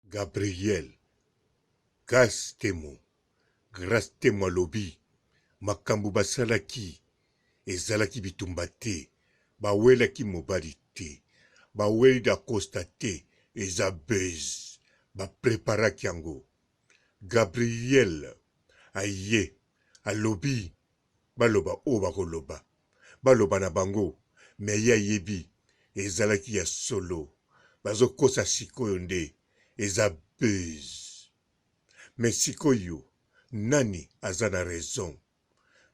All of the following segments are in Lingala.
Gabriel Gas Temo Grace Temo alobi makambu basalaki ezalaki bitumba te bawelaki mobali te baweli Dacosta te eza buzz ba preparaki yango Gabriel aye alobi baloba oyo bakoloba baloba na bango mais ye ayebi ezalaki ya solo bazokosa sikoyo nde eza buzz mais sikoyo nani aza na raison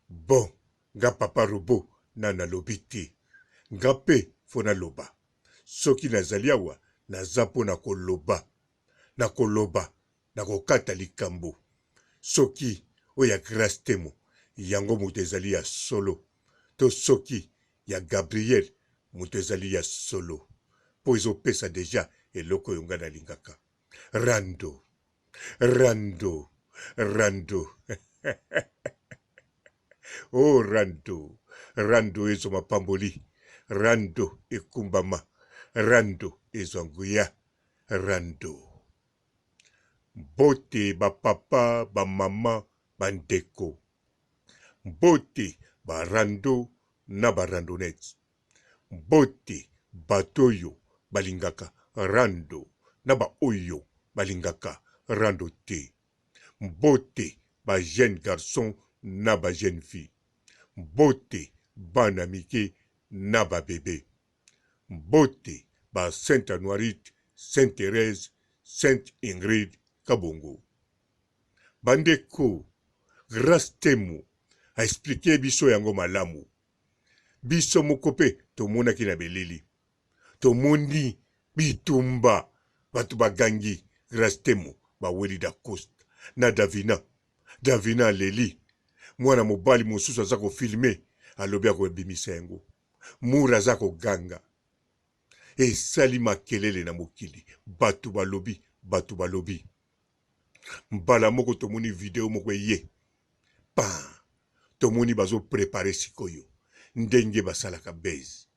bon nga papa robot nanu nalobi te nga pe faut naloba soki nazali awa naza pona koloba nakoloba nakokata likambo soki oyo ya Grace Temo yango moto ezali ya solo to soki ya Gabriel moto ezali ya solo po ezopesa dejà eloko oyo nga nalingaka rando rando rando oh rando rando ezwa mapamboli rando ekumbama rando ezwa nguya rando Mbote ba papa, ba mama, ba ndeko. Mbote ba rando na ba randonnettes. Mbote bato oyo balingaka rando na ba oyo balingaka rando te. Mbote ba jeunes garçons na ba jeunes filles. Mbote bana mike na ba bebes. Mbote ba Sainte Anuarite, Sainte Therèse, Sainte Ingrid Kabongo. Ba ndeko, Grace Temo a expliquer biso yango malamu. Biso moko pe tomonaki na belili. Tomoni bitumba, batu bagangi Grace Temo baweli Dacosta na Davina. Davina aleli, mwana mobali mosusu aza ko filmer, alobi akobimisa yango. Mura aza koganga. Esali makelele na mokili. Batu balobi, batu balobi. Mbala moko tomoni video moko eye. Pam! Tomoni bazo preparer sikoyo ndenge basalaka buzz.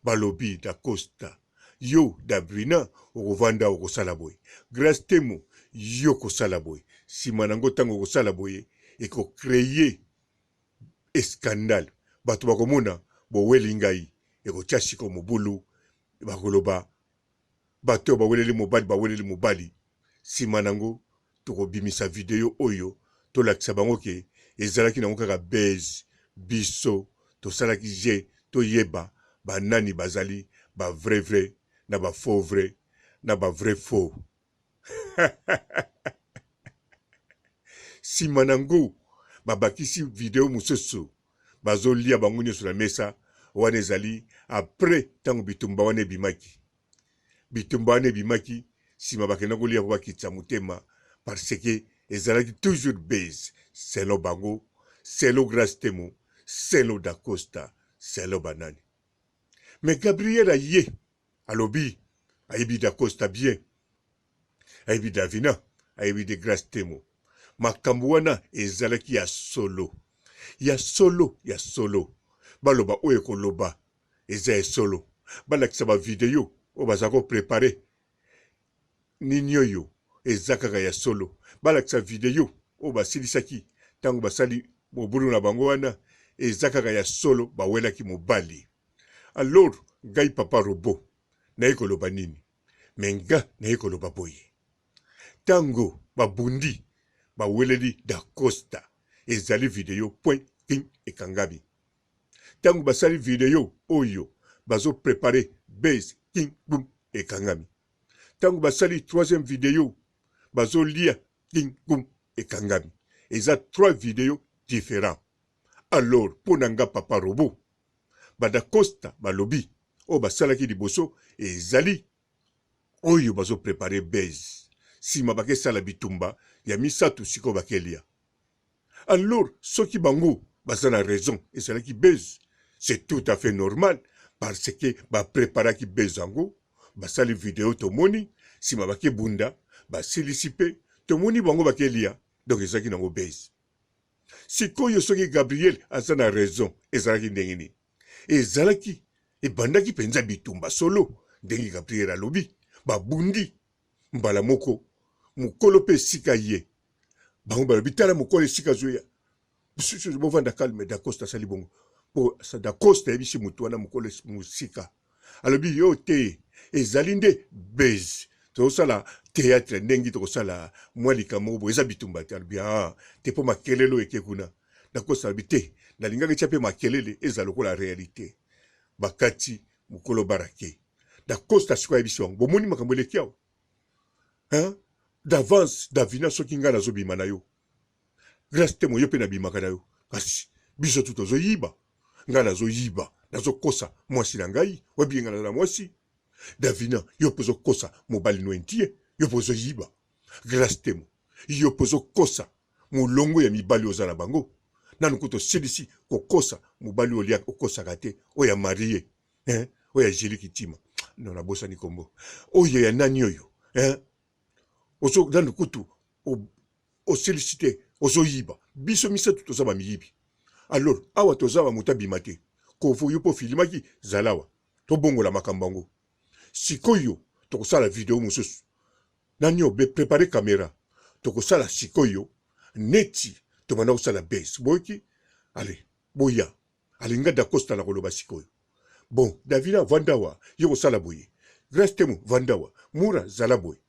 Balobi Dacosta, yo Dabrina okovanda okosala boye. Grace Temo yo okosala boye. Sima nango tango okosala boye eko creer escandale bato bakomona boweli ngai ekotia siko mobulu bakoloba bato oyo baweleli mobali baweleli mobali nsima nango tokobimisa video oyo tolakisa bango ke ezalaki nango kaka buzz biso tosalaki je toyeba banani bazali ba vrai vrai na ba faux vrai na ba vrai faux Sima na ngo babakisi video mosusu bazolia bango nyonso na mesa wana ezali après ntango bitumba wana ebimaki bitumba wana ebimaki sima bakenda kolia mpo bakitisa motema parce que ezalaki toujours base selon bango selon Grace Temo selon Dacosta selon banani mais Gabriel aye Alobi ayebi Dacosta bien, ayebi Davina, ayebi de Grace Temo. Makambo wana ezalaki ya solo, ya solo, ya solo. Baloba oyo ekoloba eza ya solo. Balakisa ba video oyo baza ko preparer nini oyo eza kaka ya solo. Balakisa video oyo basilisaki ntango basali mobulu na bango wana eza kaka ya solo, bawelaki mobali. Alors ngai papa robot naye koloba nini? Mais nga naye koloba boye tango babundi baweleli dacosta ezali video point king ekangami tango basali video oyo bazo prepare base king boom ekangami tango basali troisième video bazolia king boom ekangami eza trois video different alors mpo na nga papa robot Ba dacosta balobi oyo basalaki liboso ezali oyo bazo preparer buzz sima bake sala bitumba ya misatu sikoyo bake lia alors soki bango baza na raison ezalaki buzz c'est tout à fait normal parce que ba preparaki buzz yango basali video tomoni sima bake bunda basilisi pe tomoni bango bake lia donc ezalaki nango buzz Sikoyo soki Gabriel aza na raison ezalaki ndenge nini? Ezalaki ebandaki penza bitumba solo ndenge Gabriel alobi babundi mbala moko. Mokolo mpe esika ye. Bango balobi tala mokolo esika azoya. Mosusu bovanda calme, Dacosta asali bongo. Po Dacosta ayebisi moto wana mokolo mosika. Alobi yo te, ezali nde buzz. Tozosala theatre ndenge tokosala mwa likambo moko boye, eza bitumba te. Alobi ah te mpo makelele oyo eke kuna. Dacosta alobi te, nalingaki tia mpe makelele ezala lokola realite. Bakati mokolo barake. Dacosta sikoyo ayebisi bango, bomoni makambo eleki awa? Hein? D'avance Davina soki ngai nazobima na yo Grace Temo yo pe nabimaka na yo kasi biso tu tozoyiba ngai nazoyiba nazokosa mwasi na ngai oyebi ngai naza na mwasi Davina yo pe ozokosa mobali no entie yo pe ozoyiba Grace Temo yo pe ozokosa molongo ya mibali oza na bango nanu kutu osilisi kokosa mobali oyo okosaka te oyo ya marie hein oyo ya Julie Kitima non nabosani kombo oyo ya nani oyo hein ozo nanu kutu osilisi te ozoyiba biso misato toza bamiyibi alors awa toza ba moto abima te kovo yo mpo ofilimaki zala awa tobongola makambo yango sikoyo tokosala video mosusu nani obe prepare kamera tokosala sikoyo neti tobanda kosala base boyoki ale boya alinga dacosta na koloba sikoyo bon davina vanda awa yo kosala boye grace temo vanda awa mura zala boye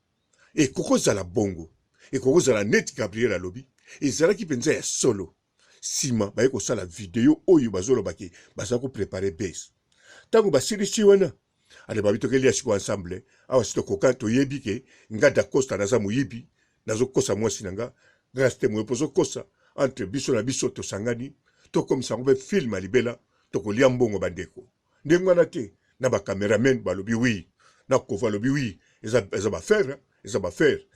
ekoki kozala bongo ekoki kozala neti gabriel alobi ezalaki mpenza ya solo nsima baye kosala video oyo bazoloba ke baza koprepare base ntango basilisi wana ale babi tokelia sikoyo ensemble awa si tokoka toyebi ke nga dacosta naza moyibi nazokosa mwasi na nga grace te moyo mpo ozokosa entre biso na biso tosangani tokomisa yango mpe film ya libela tokolia mbongo bandeko ndenge wana te na ba cameraman balobi oui na kovo alobi oui eza, eza bafere eza bafere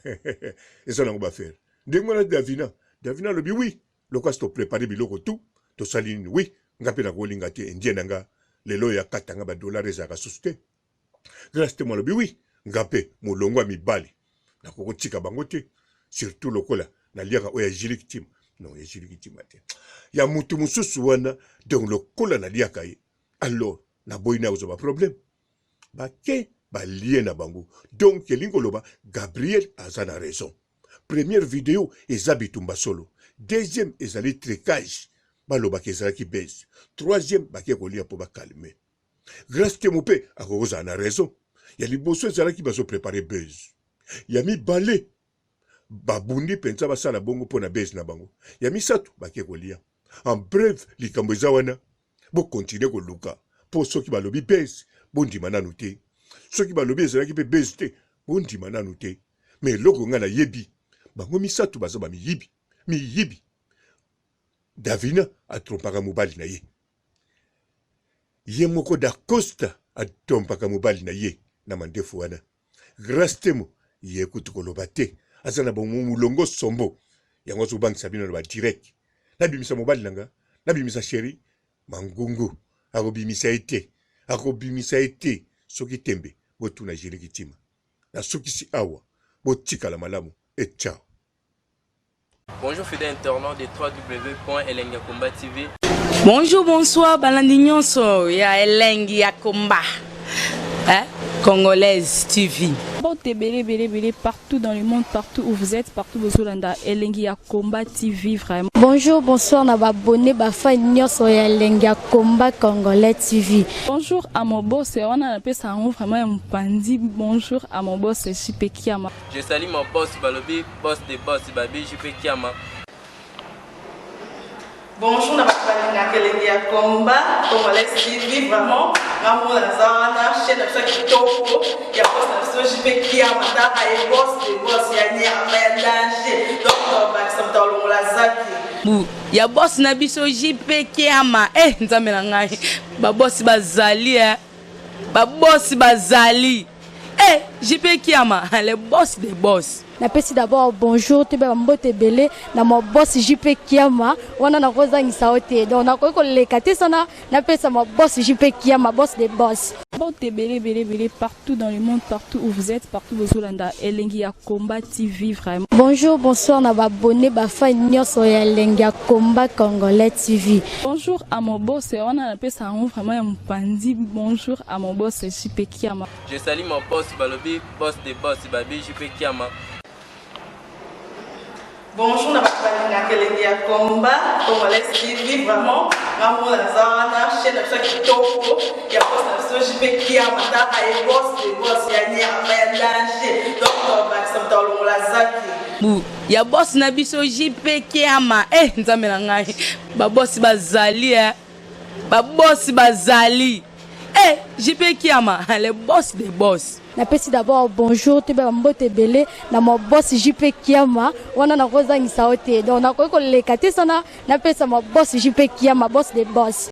eza nango bafere ndenge wana davina davina alobi oui lokola si toprepare biloko tout tosali nini oui nga mpe nakolinga te indien na nga lelo oyo akata nga badollar ezalaka susu te grace te malobi oui nga mpe molongo ya mibali nakoki kotika bango te surtout lokola naliaka oyo ya Julie Kitima non ya Julie Kitima te ya mutu mosusu wana donc lokola naliaka ye alors naboyi na kozwa baproblème bake balie na bango donc elingi koloba Gabriel aza na raison première video eza bitumba solo deuxième ezali tricage balobaka ezalaki base troisième bake kolia mpo bakalme Grace Temo mpe akoki kozala na raison. Ya liboso ezalaki bazo prepare buzz. Ya mibale babundi mpenza basala bongo mpo na buzz na bango. Ya misato bake kolia. En bref, likambo eza wana bo continuer koluka mpo soki balobi buzz bondima nanu te. Soki balobi ezalaki mpe buzz te bondima nanu te. Mais eloko ngai nayebi bango misato baza ba miyibi, miyibi. Davina atrompaka mobali na ye. Ye moko Dacosta atompaka mobali na ye na mandefu wana. Grace Temo ye kutu koloba te, aza na bango mulongo sombo. Yango azobangisa bino na ba direct. Nabimisa mobali na nga, nabimisa chérie Mangungu, akobimisa ye te, akobimisa ye te. Soki tembe botuna Julie Kitima. Nasukisi awa, botikala malamu et ciao. Bonjour fidèle internaute de www.elengiyakomba TV. Bonjour, bonsoir, balandi nyonso ya elengi ya komba. Hein? Congolaise TV. Mbote ebele ebele ebele partout dans le monde, partout où vous êtes, partout bozolanda elengi ya combat TV vraiment. Bonjour, bonsoir na ba abonné ba fan nyonso ya elengi ya combat congolais TV. Bonjour à mon boss, wana napesa yango vraiment ya mopanzi. Bonjour à mon boss JP Kiama. Je salue mon boss balobi boss de boss babi JP Kiama. Bonjour na bato balingaka elengi ya combat congolais TV vraiment nga moko naza wana chaîne na biso ya kitoko ya boss na biso JP Kiama tala ye boss de boss ya nyama ya danger donc tobakisa moto alongola zaki bu ya boss na biso JP Kiama eh nzambe na ngai ba boss bazali eh ba boss bazali eh JP Kiama le boss de boss Napesi d'abord bonjour toyeba ba mbote ebele na ma boss JP Kiama wana nakozangisa yo te donc nakoki koleka te sana napesa ma boss JP Kiama boss de boss. Mbote ebele ebele ebele partout dans le monde partout où vous êtes partout bozolanda elengi ya combat TV vraiment. Bonjour bonsoir na ba abonnes ba fans nionso ya elengi ya combat congolais TV. Bonjour à mon boss wana napesa yango vraiment ya mopanzi bonjour à mon boss JP Kiama. Je salue mon boss balobi boss de boss babi JP Kiama. Bonjour na bato balingaka elengi ya combat congolais TV, vraiment nga moko naza wana, chaîne na biso ya kitoko ya boss na biso JP Kiama. Taka ye, boss de boss ya nyama ya danger, donc tobakisa moto alongola zaki. Bu ya boss na biso JP Kiama. Eh, Nzambe na ngai, babosi bazali, eh. Babosi bazali, eh, JP Kiama, le boss des boss. Napesi d'abord bonjour, toyeba bambote ebele na ma boss JP Kiama. Wana nakozangisa yo te, donc nakoki koleka te sana napesa ma boss JP Kiama, boss de boss.